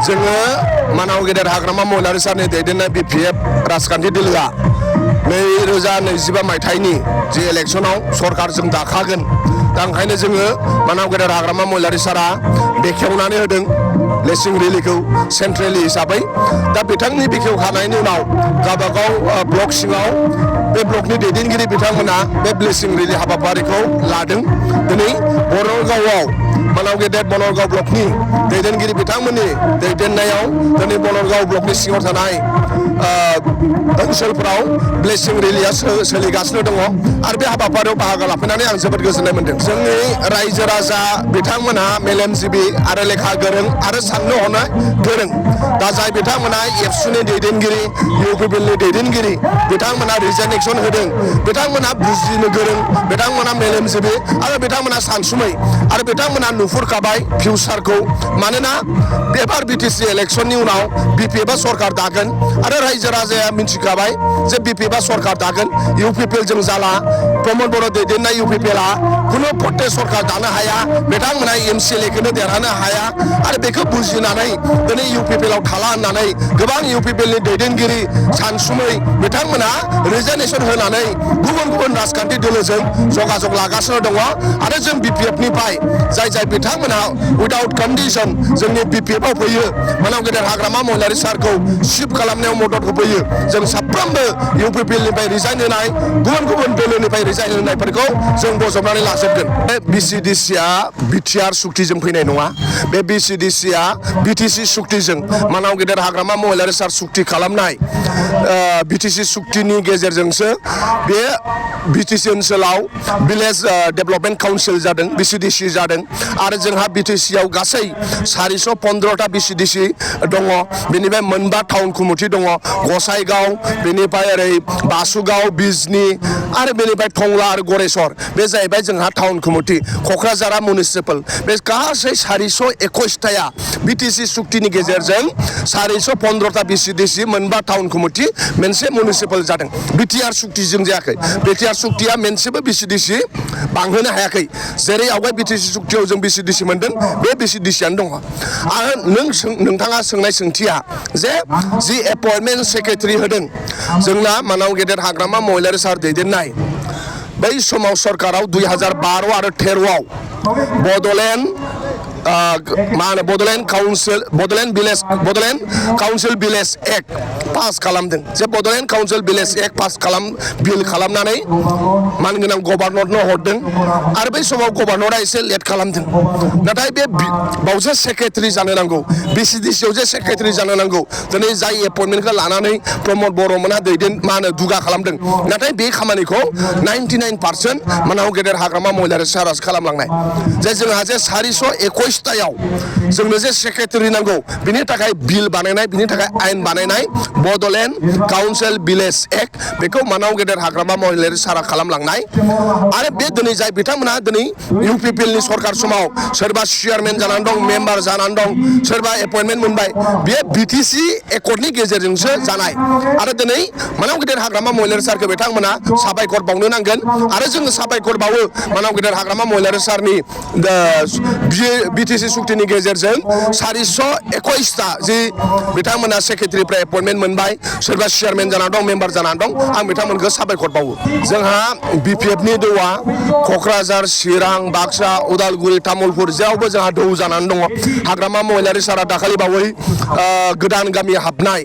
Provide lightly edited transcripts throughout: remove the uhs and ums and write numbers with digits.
जोङो मानाव गेदेर हाग्रामा महिलारि सारनि दैदेननाय BPF राजखान्थि दोलोआ 2025 मायथाइनि जे इलेक्शनाव सरकारजों दाखागोन दा ओंखायनो जोङो मानाव गेदेर हाग्रामा महिलारि सारा बेखेवनानै होदों ब्लेसिं रेलिखौ सेन्ट्रेलि हिसाबै दा बिथांनि बेखेवखांनायनि उनाव गावबागाव ब्लक सिङाव बे ब्लकनि दैदेनगिरि बिथांमोना बे ब्लेसिं रेलि हाबाफारिखौ लादों दिनै बनरगावआव मानाव गेदेर बनरगाव ब्लकनि दैदेनगिरि बिथांमोननि दैदेननायाव दिनै बनरगाव ब्लकनि सिङाव थानाय ओनसोलफोराव ब्लेसिं रेलिया सोलिगासिनो दङ आरो बे हाबाफारियाव बाहागो लाफैनानै आं जोबोद गोजोननाय मोनदों जोंनि रायजो राजा बिथांमोनहा मेलेमजिबि आरो लेखा गोरों आरो साननो हनो गोरों दा जाय बिथांमोना एबसुनि दैदेनगिरि इउपिपिएलनि दैदेनगिरि बिथांमोना रिजाइनेसन होदों बिथांमोना बुजिनो गोरों बिथांमोना मेलेमजिबि आरो बिथांमोना सानसुमै आरो बिथांमोना नुहुरखाबाय फिउचारखौ मानोना एबार बिटिसि इलेक्शननि उनाव BPFआ सरकार दागोन आरो रायजो राजाया मिथिखाबाय जे BPFआ सरकार दागोन इउपिपिएलजों जाला प्रमद बर' दैदेननाय इउपिपिएलआ खुनु पट्टे सरकार दानो हाया बिथांमोना MCLAखौनो देरहानो हाया आरो बेखौ बुजिनानै दिनै इउपिपिएलआव थाला होननानै गोबां इउपिपिएलनि दैदेनगिरि सानसुमै बिथांमोना रिजाइनेसन होनानै गुबुन गुबुन राजखान्थि दोलोजों जगाजग लागासिनो दङ आरो जों BPFनिफ्राय जाय बिथांमोना उइदाउट कन्डिशन जोंनि BPFआव फैयो मानाव गेदेर हाग्रामा महिलारि सारखौ शिफ्ट खालामनायाव मदद होफैयो जों साफ्रोमबो इउपिपिएलनिफ्राय रिजाइन होनाय गुबुन गुबुन दोलोनिफ्राय रिजाइन होनायफोरखौ जों बजबनानै लाजोबगोन बे BCDCआ BTR सुक्तिजों फैनाय नङा बे BCDCआ BTC सुक्तिजों मानाव गेदेर हाग्रामा महिलारि सार सुक्ति खालामनाय BTC सुक्तिनि गेजेरजोंसो बे BTC ओनसोलाव भिलेज डेभेलपमेन्ट काउन्सिल जादों BCDC जादों आरो जोंहा BTCआव गासै 415टा BCDC दङ बेनिफ्राय मोनबा टाउन कमिटि दङ गसाइगाव बेनिफ्राय ओरै बासुगाव बिजनि आरो बेनिफ्राय टंला आरो गरेस्वर बे जाहैबाय जोंहा टाउन कमिटि क'क्राझारा मिउनिसिपाल बे गासै 421टाया BTC सुक्तिनि गेजेरजों 415टा BCDC मोनबा टाउन कमिटि मोनसे मिउनिसिपाल जादों BTR सुक्तिजों जायाखै BTR सुक्तिया मोनसेबो BCDC बांहोनो हायाखै जेरै आवगाय BTC सुक्तियाव जों BCDC मोनदों बे BCDCआनो दङ आरो नोंथाङा सोंनाय सोंथिया जे जि एपइन्टमेन्ट सेक्रेटारि होदों जोंना मानाव गेदेर हाग्रामा महिलारि सार दैदेननाय बै समाव सरकाराव 2012 आरो 13आव Bodoland council village act pass खालामदों जे Bodoland council village act pass bill खालामनानै मानगोनां गभर्नरनो हरदों आरो बै समाव गभर्नरा एसे लेट खालामदों नाथाय बे बावजे सेक्रेटारि जानो नांगौ BCDCआव जे सेक्रेटारि जानो नांगौ दिनै जाय एपइन्टमेन्टखौ लानानै प्रमद बर'मोनहा दुगा खालामदों नाथाय बे खामानिखौ 99% मानाव गेदेर हाग्रामा महिलारि सारासो खालामलांनाय जे जोंहा जे 421टायाव जोंनो जे सेक्रेटारि नांगौ बिनि थाखाय बिल बानायनाय बिनि थाखाय आयेन बानायनाय बड'लेण्ड काउन्सिल भिलेज एक्ट बेखौ मानाव गेदेर हाग्रामा महिलारि सारा खालामलांनाय आरो बे दिनै जाय बिथांमोना दिनै इउपिपिएलनि सरकार समाव सोरबा चेयारमेन जानानै दं मेम्बार जानानै दं सोरबा एपइन्टमेन्ट मोनबाय बे BTC एकर्डनि गेजेरजोंसो जानाय आरो दिनै मानाव गेदेर हाग्रामा महिलारि सारखौ बिथांमोना साबायखर बावनो नांगोन आरो जोङो साबायखर बावो मानाव गेदेर हाग्रामा महिलारि सारनि BTC सुक्तिनि गेजेरजों 421टा जि बिथांमोना सेक्रेटारिफ्रा एपइन्टमेन्ट मोनबाय सोरबा चेयारमेन जानानै दं मेम्बार जानानै दं आं बिथांमोनखौ साबायखर बावो जोंहा BPFनि दौआ क'क्राझार चिरां बाक्सा उदालगुरि तामुलपुर जेरावबो जोंहा दौ जानानै दङ हाग्रामा महिलारि सारा दाखालि बावै गोदान गामि हाबनाय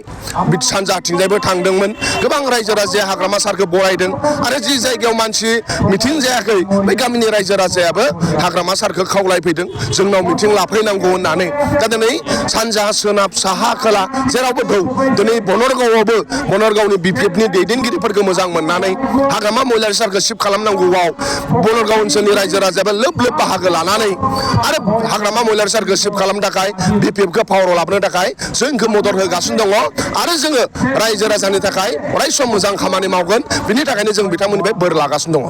सानजाथिंजायबो थांदोंमोन गोबां रायजो राजाया हाग्रामा सारखौ बरायदों आरो जि जायगायाव मानसि मिथिं जायाखै बै गामिनि रायजो राजायाबो हाग्रामा सारखौ खावलायफैदों जोंनाव मिथिं लाफैनांगौ होननानै दा दिनै सानजा सोनाब साहा खोला जेरावबो दौ दिनै बनरगावनि BPFनि दैदेनगिरिफोरखौ मोजां मोननानै हाग्रामा महिलारि सारखौ शिफ्ट खालामनांगौआव बनरगाव ओनसोलनि रायजो राजायाबो लोब बाहागो लानानै आरो हाग्रामा महिलारि सारखौ शिफ्ट खालामनो थाखाय BPFखौ पावाराव लाबोनो थाखाय जोंखौ मदद होगासिनो दङ आरो जोङो रायजो राजानि थाखाय अराय सम मोजां खामानि मावगोन बिनि थाखायनो जों बिथांमोननिफ्राय बोर लागासिनो दङ